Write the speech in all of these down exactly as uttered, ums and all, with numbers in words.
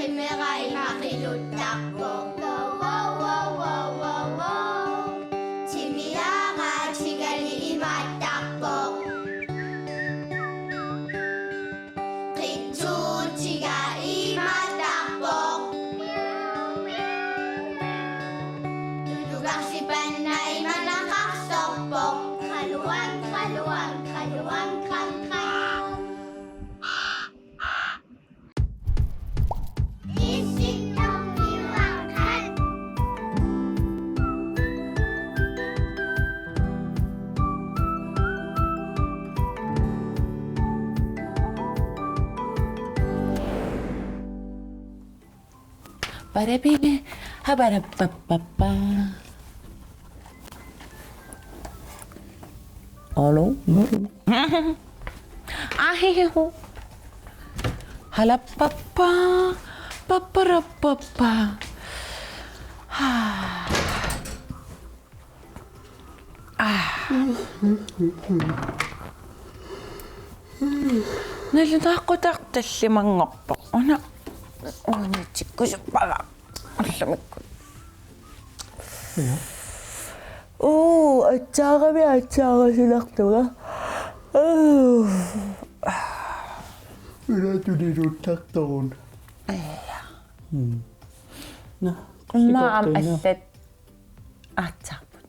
Timera ima qiluttarpoq. Wow, wow, wow, wow, wow, wow. Timiara tigali imaattarpoq. Qitsuutiga imaattarpoq. Tulugarsipanna imanaqarsorpoq. Qaluan, qaluan, qaluan, qan, qan. Parapine, habarapapapa. Alo? Ahihu. Halapapa, paparapapa. Ah. Nalunaaqutartallimanngorpoq. Una, una tikkusuppara. Ullumikkut. Ja. Uu, aatsaarami aatsaarasunartunga. Uu. Ila tuniluuttartorun. Ja. Mm. Nå, immaqa aamma sikortuinna allat aatsaarput.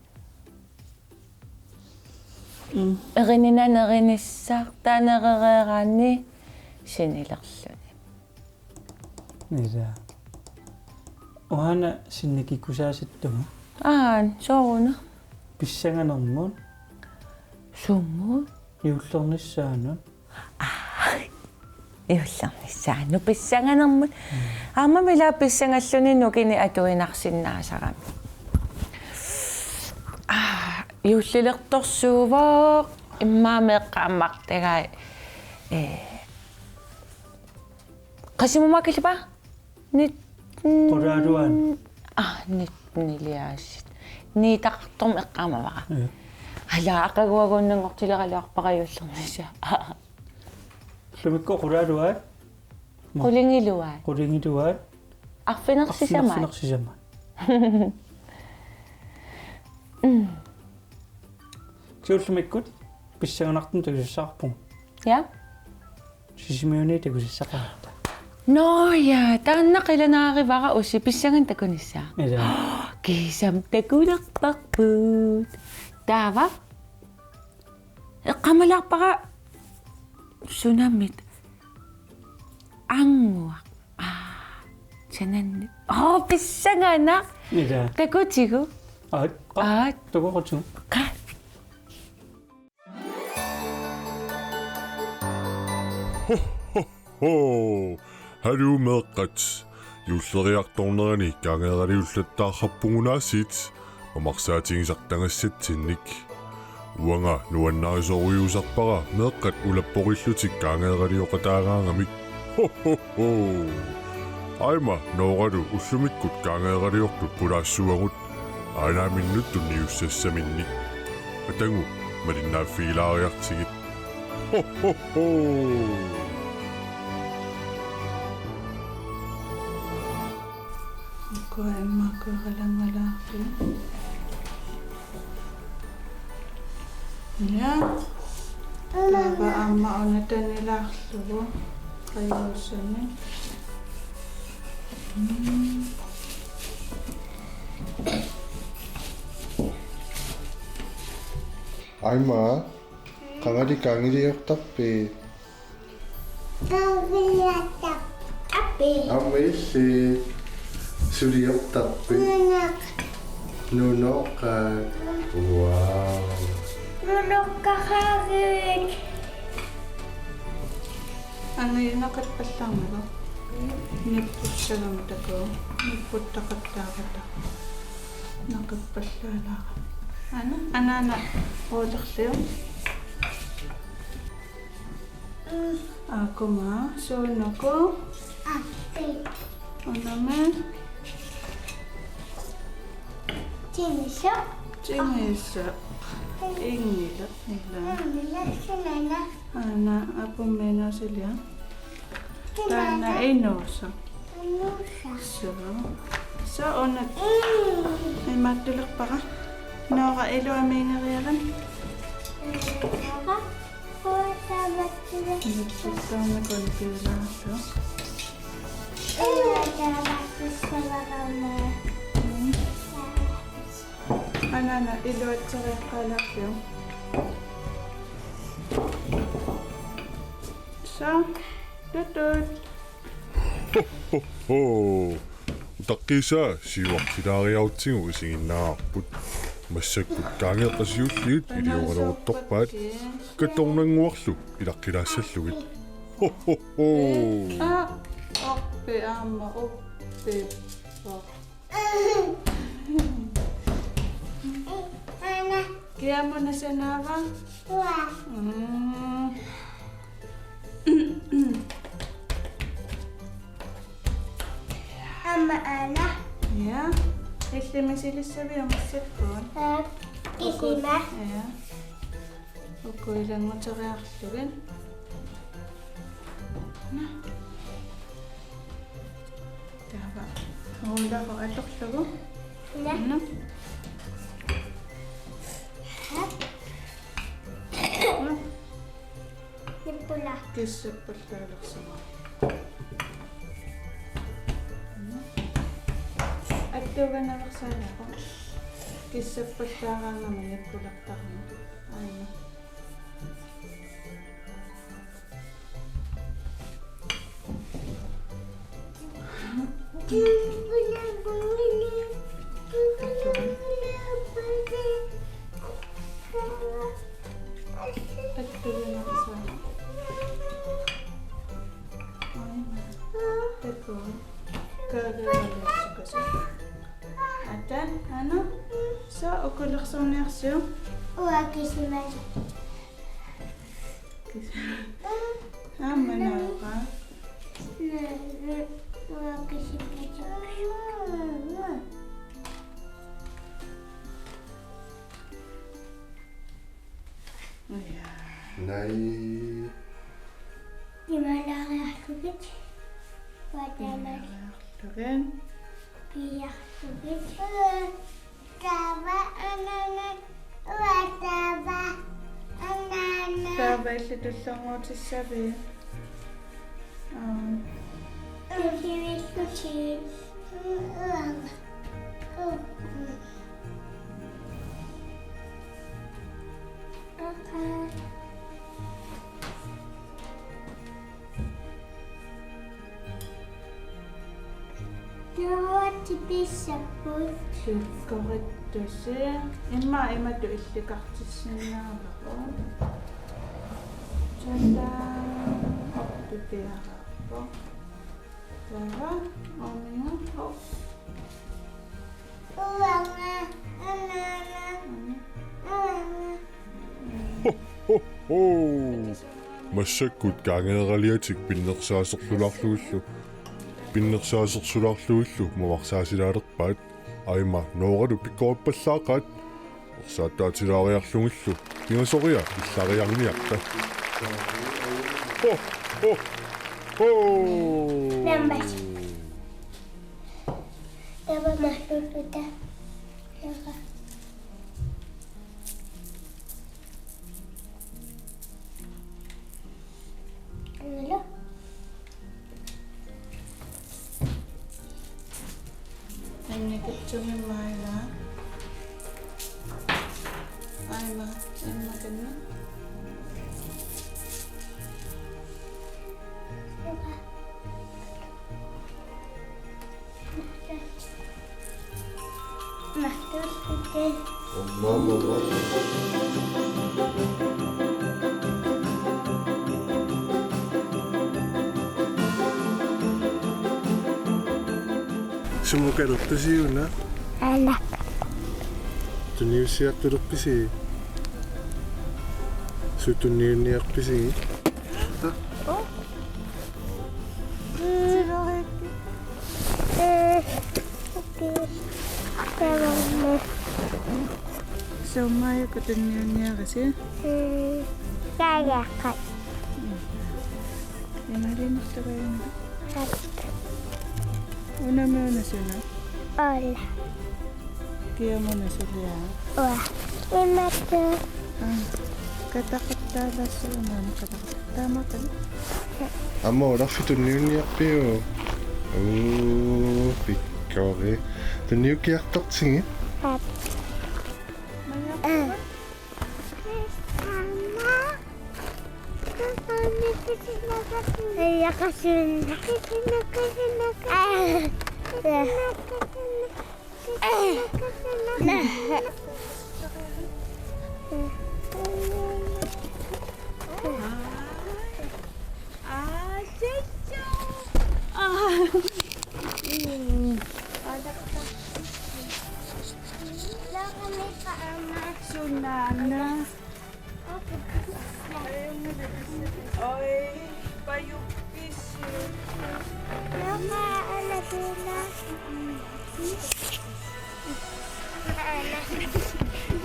Mm. Erinina nerinissaartaanerereeraanni sinilerluni. Ila. Uanga sinnikikkusaasittunga. Aa, sooruna. Pissanganermut. Sumut? Juullernissaanut. Aa, juullernissaanut pissanganermut. Mm. Aammami ila pissangalluni nukini atuinarsinnaasarami. Aa, juullilertorsuuvoq immaqa meeqqaammartagai. Ee, Qassimumaakillupa? Nit-, Qulaaluaat. Ah, nitten iliaassit. Niitaqartormi eqqaamavara. Ja. Ala, aqaguagunnanngortileraluarpara juullernissaa. Ullumikkut qulaaluaat. Qulingiluaat. Qulingiluaat. Arfineq-sisamat. Arfineq-sisamat. Mm. Kisianni ullumikkut pissanganartumik takusassaqarpugut. Ja. Sisimiuni takusassaqaratta. Nå ja, taanna qilanaarivara usi pissanganik takunissaa. Ila. Kiisami takulerparput. Taava. Eqqaamalaarpara sunamit. Annguaq. Aa, sananni. Oo, pissanganaq. Ila. Takutigu. Aat. Aat. Takuqutigu. Qa. Ho, ho, ho. Haluu meeqqat. Juulleriartornerani kaangeeraliullattaarpugut aasiit. Mamarsaatigisartagassatsinnik. Uanga nuannarisorujussuusarpara meeqqat ulapporillutik kaangeeralioqataagaangamik. Ho, ho, ho. Aima nooralu ullumikkut kaangeeraliortut pulaassuagut. Aanaaminnut tunniussassaminnik. Atagu malinnaaffigilaariartigit. Ho, ho, ho. Ukua immaqa kueralangalaarput. Ja. Taava aamma una tanilaarlugu. Qajuusami. Mm. Aima, qangali kaangiliortarpit? Kaangiliortarpit. Aamma illit suliortarpit? Nunaq. Nunoqqaat. Wow. Nunoqqaqqaarpit. Angiinaqippallaarnagu. Nippussagami takuuk. Nipputtaqattaarata. Naqippallaalaarami. Ana, anaana oolerliu. Aakkuma, suunuku? Appi. Unami? Tigisaq. Tigisaq. Inngilaq, ila. Inngilaq, sinana. Aana, apummi inuusuliaq. Sinana. Taanna inuusoq. Suu. Suu, una. Imaattulerpara. Noora, iluamik ingeriarit. Nutsuttaarnakun piulaarlu. Anaana iluatseriaqqaalaarlugu. Suu, tutut. Ho, ho, ho. Utaqqiisaa siuarsilaariarutsigu isiginnaavarput. Massakkut kaangeeqqat siulliit iliuugaluaruttorpaat. Kattornannguarlu ilaqqilaassallugit. Ho, ho, ho. Aa, orpi aamma orpi. Kiamuna sanaava? Mm. Aamma aana. Ja. Illimmi silissaviuk massakkut? Aa, kisima. Ja. Uku ilannguteriarlugit. Taava. Rullaru atorlugu. Ja. Nå. Nå. Nippula. Kissappallaalersuma. Attuuganeqarsaanaqu. Kissappallaaraangama nippulertarami. Aana. Atan, aana, suu ukulersorniarsiuk? Uanga kisima. Aamma naava? Uanga kisima. Ja. Nai. Imalaariarlugit. Watermelon. Imalaariarlugit. Piiarlugit. Taava anaana. Uanga taava anaana. Taava illit tullinnguutissavit? Aam. Tusivillutit. Uanga. Tuuatsi pissapput. Sukkarittusi. Immaqa imatut illikartissinnaavagut. Tadaa. Orpi piareerpoq. Taava, umiu, oh. Uanga, anaana, uanga. Ho, ho, ho. Massakkut kaangeeraliatik pinnersaaserlulaarlugillu. Pinnersaasersulaarlugillu mamarsaasilaarpaat. Aima Nooralu pikkorippallaaqaat. Ersaattaatilaariarlugillu pingasoria illariarniarta. Ho, ho, ho. Nammas. Taava marluuta. Taava. Angala. Annikitsumik maila. Aima, immakanna. Sumut kalertusi una? Aana. Tunniussiartulerpisi? Suut tunniunniarpisi? Suummajuku tunniunniarisi? Kaajaqqat. Imaaliinnartugaangat. Una una suna. Hola. Kia una sulia. Ua. Imatu. Kataqattaalaassuunaana kataqattaamaqal. Aamma olarfik tunniunniarpiuk? Uu, pikkori. Tunniukkiartortigit? Aap. Sunaana. Oi, pajukkisi.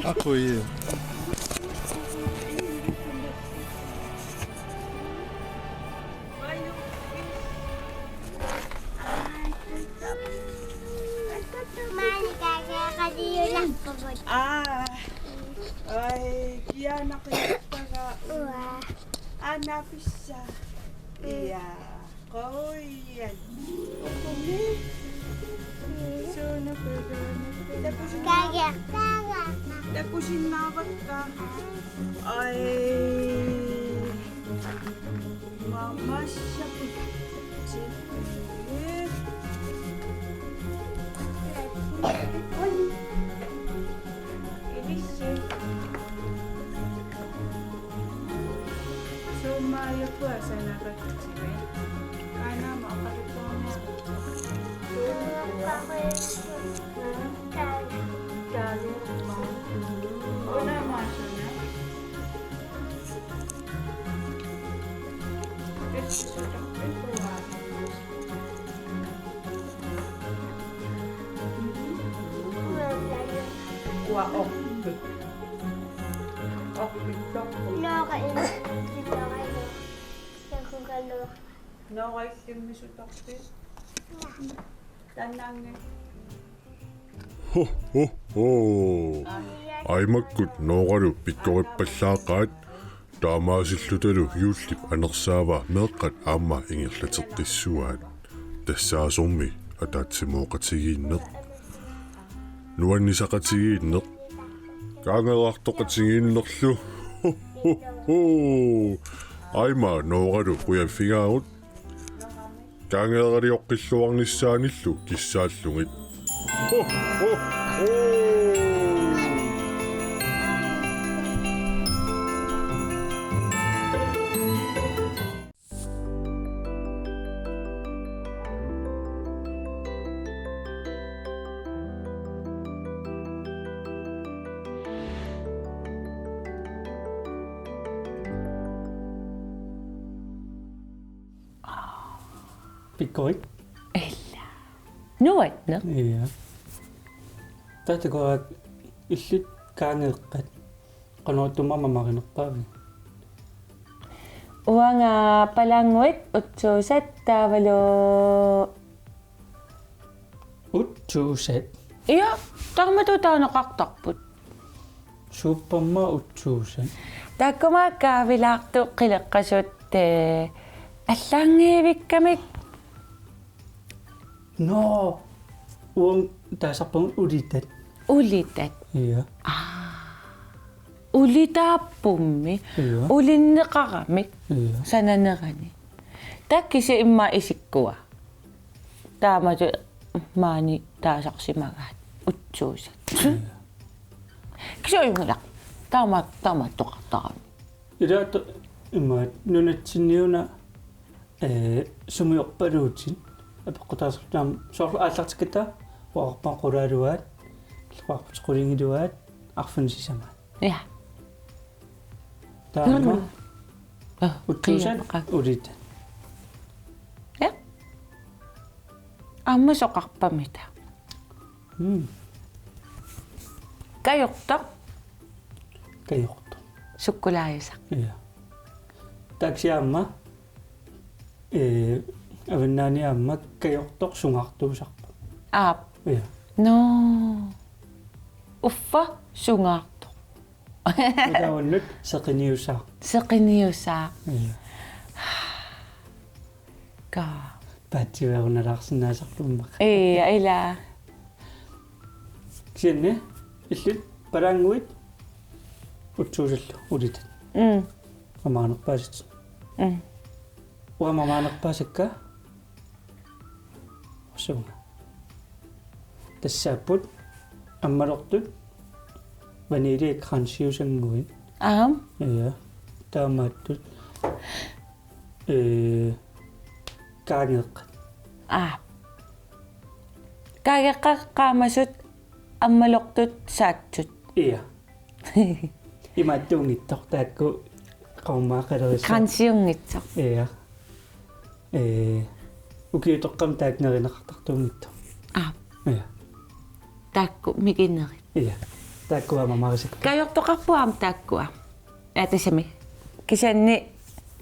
Aqui. Aa. Ai, kianaqittaga. Ua. Anapissa. Ia. Qoian. Ukumi. Suuna pagana. Takusinnaavakka. Takusinnaavakka. Ai. Mamassapput. Ilissi. Suumaajuppua sanaqakkutiga. Kaanama aqalutuarniarlugu. Taava. Taava. Una maasuna. Ua orpik. Orpik torpik. Noora im-, noora im-, noora im-, noora illimmisut torpik. Tanange. Ho, ho, ho. Aimakkut Nooralu pikkorippallaaqaat, taamaasillutalu juullip anersaava meeqqat aamma ingerlateqqissuaat. Tassaasormi ataatsimooqatigiinneq. Nuannisaqatigiinneq. Kaangeerartoqatigiinnerlu. Ho, ho, ho. Aima Nooralu qujaffigaagut. Kaangeeralioqqilluarnissaanillu kissaallugit. Ho, ho, ho! Pikkorik? Ila. Nuanneq. Ja. Taava takuara illit kaangeeqqat. Qanoq ittumik mamarinerpaavigit? Uanga palaannguit utsuusat taavalu. Utsuusat? Ja, taamatut taaneqartarput. Suupparma utsuusat? Taakkuma kaavilaartut qileqqasut, eh, allaanngivikkamik. Nå, uanga taasarpagut ulitat. Ulitat? Ja. Aa. Ulitaappummi. Ja. Ulinneqaramik. Ja. Sananerani. Taava kisianni immaqa isikkua. Taamatut maani taasarsimagaat utsuusat. Ja. Kisianni immaqa. Taama, taamaattoqartarami. Ilaat immaqa nunatsinniuna, eh, sumiorpaluutit apeqqutaasarlutit aamma soorlu aallartikkatta, oqarpoq qulaaluaat, oqarputit qulingiluaat, arfineq-sisamaat. Ja. Taava. Mm. Ah, utsuusat qiiapaqa. Ulitat. Ja. Aamma soqarpamita. Mm. Kajortoq. Kajortoq. Sukkulaajusaq. Ja. Taava kisianni aamma, eh, Avannaani aamma kajortoq sungaartuusarpoq. Aap. Ja. Nå. Uffa sungaartoq. Taavannut seqiniusaaq. Seqiniusaaq. Ja. Ka. Paatsiveerunalaarsinnaasarlugu immaqa. Ja, ila. Kisianni illit palaannguit utsuusallu ulitat. Mm. Mamaanerpaasat. Mm. Uanga mamaanerpaasakka. Usunga. Tassaapput ammalortut vanilje crunchiusannguit. Aam. Ja. Taamaattut. Ee, kaageeqqat. Aa. Kaageeqqat qaamasut ammalortut saatsut. Ja. Imaattuunngitsoq taakku qaummaaqalerissut. Crunchiunngitsoq. Ja. Ee, ukiutoqqami taakku nerineqartartuunngitsoq. Aa. Ja. Taakku mikinerit. Ja. Taakku aamma marisakka. Kajortoqarpoq aamma taakkua. Aa, tassami. Kisianni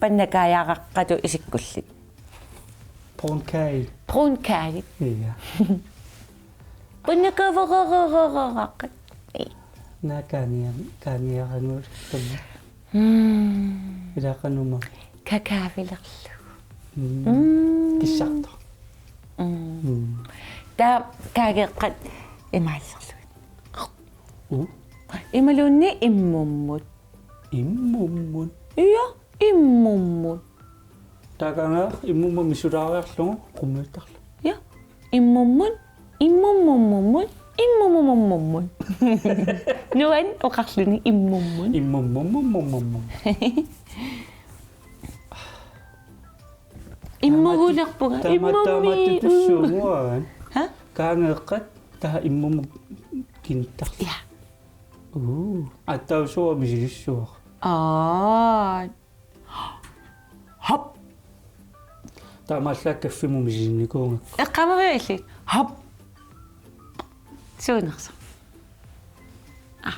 pannakaajaqaqqatut isikkullit. Brun kage. Brun kage. Ja. Pannakaajaqaqqat. Naa kaanian-, kaaniaranguullummi. Mm. Ilaqanuma. Kakaavilerlugu. Mm. Mm. Kissartoq. Mm. Mm. Taava kaageeqqat imaallerlugit. Uh. Imaluunniit immummut. Immummut. Ja, immummut. Taakana immummut misulaariarlugu qummiuttarlugu. Ja. Immummun, immummummummun, immummummummun. Nuan oqarluni immummun. Immummummummun. Immugulerpunga. Taama-, immummi-, taamaattutussuuguaan. Ha? Kaageeqqat taava immummut kinittarlugu. Ja. Uu, aatsaat usuuara misilissuara. Aa. Hop. Taamaallaat kaffimmut misilinnikuugakku. Eqqaamaviuk illit? Hop. Suunersoq. Aa.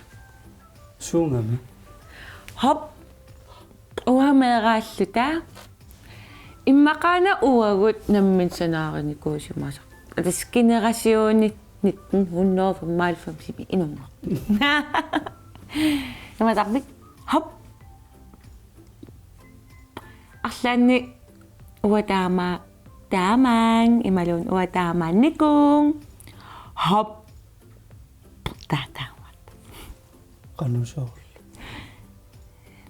Suugami? Hop. Uanga meeraalluta. Immaqaana uagut nammineq sanaarinikuusimasarput. Tassa generationi nitten hundrede femoghalvfemsimi inunngortut. Imaattarpit? Hop. Arlaannik uanga taama-, taamaang, imaluunniit uanga taamaannikuuvunga. Hop. Taava taamaattoq. Qanoq soorlu?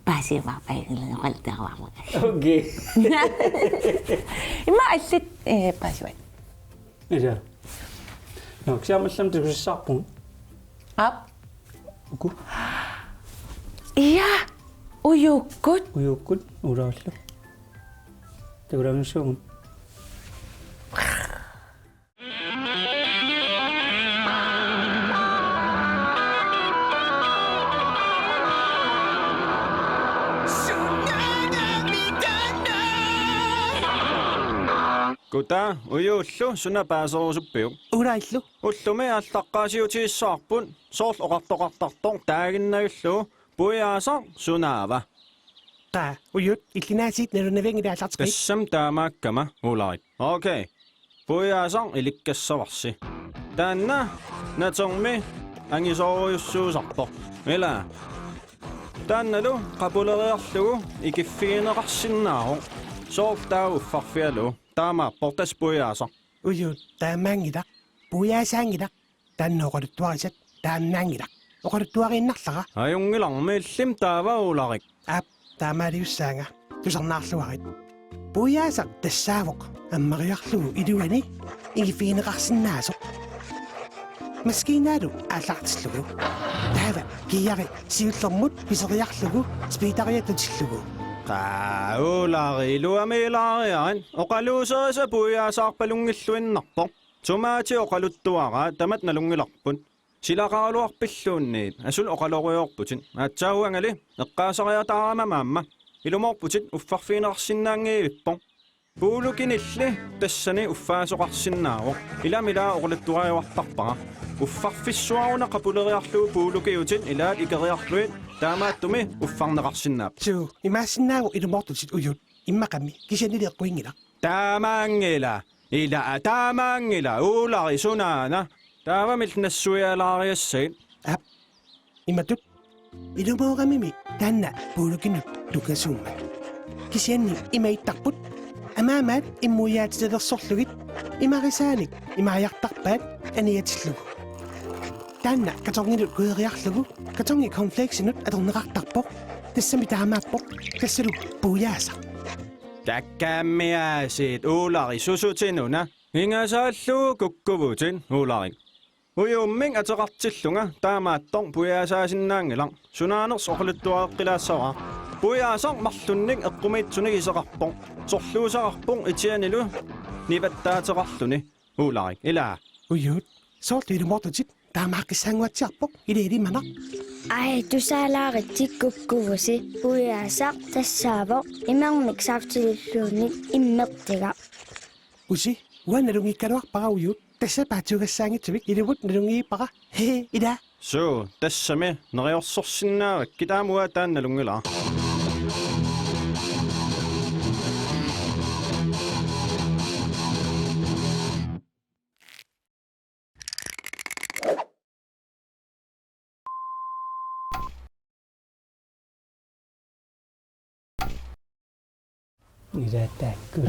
Paasivarput, ajunngilaq, oqaluttuarpara. Okay. Immaqa allat, eh, paasivat. Ila. Nå, kisianni aamma allamik takusassaarpugut. Aap. Uku. Ja, ujukkut. Ujukkut, ulaarlu. Takulaanngitsuugut. Kutaa, Ujuullu, suna paaserusuppiuk? Ulaarlu. Ullumi aallaqqaasiutigissavarput, soorlu oqartoqartartoq taaginnarlugu, Puiaasaq sunaava? Qaa, Ujuut, illit aasiit nalunavianngilaq aallarteqqit. Tassami taamaakkama, Ulaarik. Okay. Puiaasaq ilikkassavarsi. Taanna natermi angisoorujussuusarpoq. Ila. Taannalu qapuleriarlugu ikiffigineqarsinnaavoq. Soorlu taava uffarfigalugu. Taamaappoq tassa Puiaasaq. Ujuut, taamaanngilaq. Puiaasaanngilaq. Taanna oqaluttuarisat taannaanngilaq. Oqaluttuariinnarlara. Ajunngilarmi, illimmi taava, Ulaarik? Aap, taamaaliussaanga. Tusarnaarluarit. Puiaasaq tassaavoq ammariarlugu iluani ikiffigineqarsinnaasoq. Maskiinaalu aallartillugu. Taava kiiari siullermut piseriarlugu speederiaatsutillugu. Qaa, Ulaarik, iluamik ilaariarit. Oqaluuserisa Puiaasaarpalunngilluinnarpoq. Tomaatit oqaluttuaraat, tamatta nalunngilarput. Silaqaraluarpilluunniit, asuli oqalorujoorputit. Aatsaat uangali eqqaasariataarama aamma. Ilumoorputit, uffarfigineqarsinnaanngivippoq. Puulukinilli tassani uffaasoqarsinnaavoq. Ilami ilaa oqaluttuariuartarpara. Uffarfissuaruna qapuleriarlugu puulukiutit ilaat ikeriarlugit, taamaattumik uffarneqarsinnaapput. Suu, imaassinnaavoq ilumoortutit, Ujuut. Immaqami, kisiannili eqquinngilaq. Taamaanngilaq, ila taamaanngilaq, Ulari sunaana. Taavami nassuiaalaariassagit. Aap. Imatut. Ilumooramimi taanna puulukinut tungasuummat. Kisianni ima ittarput. Amaamaat immuiaatilersorlugit. Imarisaanik imaajartarpaat aniatillugu. Taanna kartonginut kueriarlugu, kartongi cornflakesinut atorneqartarpoq. Tassami taamaappoq. Tassalu puiaasaq. Takkammiaasit, Ulari, susutinuna. Ingasaallugu kukkuvutit, Ulari. Ujummik ateqartillunga taamaattoq puiaasaasinnaanngilaq. Sunaanersoq oqaluttuareqqilaassavara. Puiaasaq marlunnik eqqumiitsunik iseqarpoq. Sorluusaqarpoq itianilu nivattaateqarluni. Ulari, ila. Ujuut. Soorlu ilumoortutit, taamaaqqissaannguatsiarpoq, ila ilimanaq. Ai, tusaalaaritsi, kukkuvusi. Puiaasaq tassaavoq imermik saaftililluunniit immertigaq. Usi, uanga nalunngiikkaluarpara, Ujuut. Tassa paatsuugassaanngitsumik ilumut nalunngiippara. He, ila. Suu, tassami neriorsorsinnaavakkit, aamma taanna nalunngilara. Ila taakku.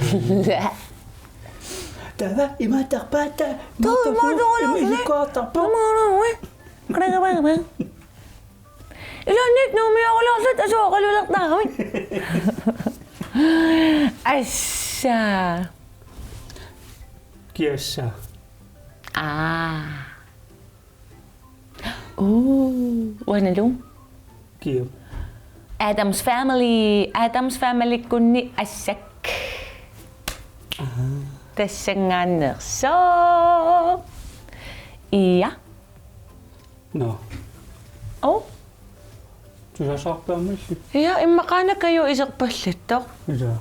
Taava imaattarpaat? Tuu, imaattarpaat? Imaattarpaat? Imaattarpaat? Imaattarpaat? Ilannik nuumiorulaarluta asuoqalulertaarami. Assa. Kiassa. Aa. Uu, uanalu? Kiu. Addams Family, Addams Familykkunni assak. Aha. Tassanngaanneersoq. Ia. Nå. Oh. Tusasaarpaammalli. Ia, immaqaana Kaju iserpallattoq. Ia.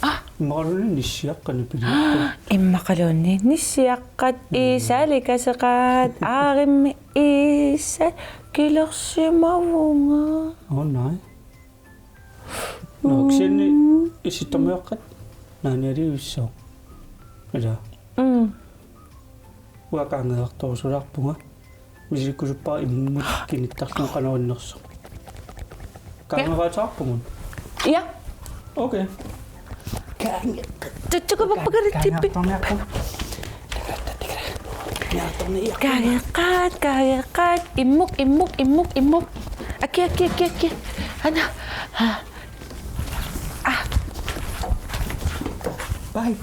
Ah. Immaqaluunniit nissiaqqat piliarput. Immaqaluunniit nissiaqqat, iisaalikaseqaat, aarimmi iisa kilersimavunga. Oh, nej. Nå, kisianni issittormiuaqqat naanialivissoq. Ila. Mm. Uanga kaangeertorusulaarpunga. Misilikkusuppara immut kinittarlunga qanorinnersoq. Kaangeertaarpugut. Ja. Okay. Tutsuku pappakaritippi. Kaageeqqaat, kaageeqqaat. Immuk, immuk, immuk, immuk. Aki, aki, aki, aki. Ana. Ha. Ah. Bye.